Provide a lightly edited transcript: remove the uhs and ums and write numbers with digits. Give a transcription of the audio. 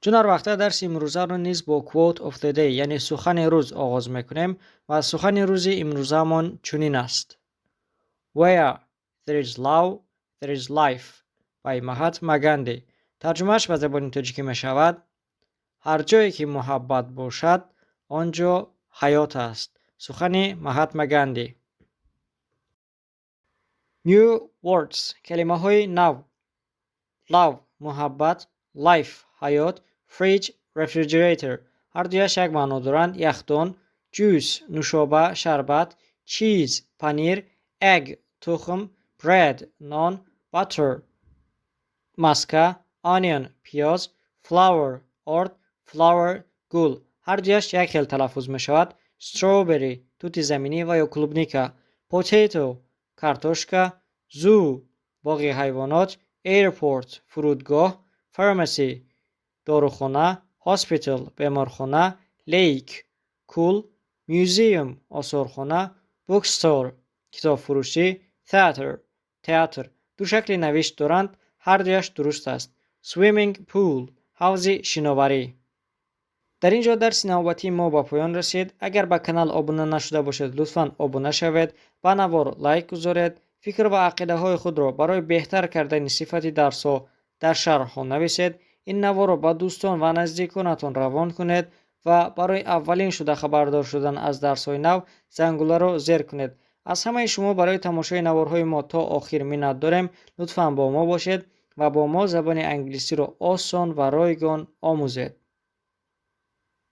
Чун ҳар вақта, дарси имрӯзаро низ бо quote of the day, яъне сухани рӯз, оғоз мекунем ва сухани рӯзи имрӯзаамон чунин аст: "Where there is love, there is life" by Mahatma Gandhi. Тарҷумааш ба забони тоҷикӣ мешавад: ҳар ҷое ки муҳаббат бошад, он ҷо ҳаёт аст. Сухани Маҳатма Ганди. New words, калимаҳои нав. Love – муҳаббат, life – ҳаёт, fridge, refrigerator – ҳардуяш як маъно доранд, яхдон, juice – нӯшоба, шарбат, cheese – панир, egg – тухм, bread – нон, butter – маска, onion – пиёз, flour – орд, flower – гул, ҳардуяш як хел талаффуз мешавад, strawberry – тути заминӣ ва ё клубника, potato – картошка, zoo – боғи ҳайвонот, airport – фурудгоҳ, pharmacy – дорухона, hospital – беморхона, lake – кӯл, museum – осорхона, bookstore – китобфурӯшӣ, theater – театр, ду шакли навишт доранд, ҳардуяш дуруст аст, swimming pool – ҳавзи шиноварӣ. Дар ин ҷо дарси навбатии мо ба поён расид. Агар ба канал обуна нашуда бошед, лутфан обуна шавед, ба навор лайк гузоред, фикр ва ақидаҳои худро барои беҳтар кардани сифати дарсҳо дар шарҳҳо нависед, ин наворро ба дӯстон ва наздиконатон равон кунед ва барои аввалин шуда хабардор шудан аз дарсҳои нав зангуларо зер кунед. Аз ҳамаи шумо барои тамошои наворҳои мо то охир миннат дорем. Лутфан бо мо бошед ва бо мо забони англисиро осон ва ройгон омӯзед.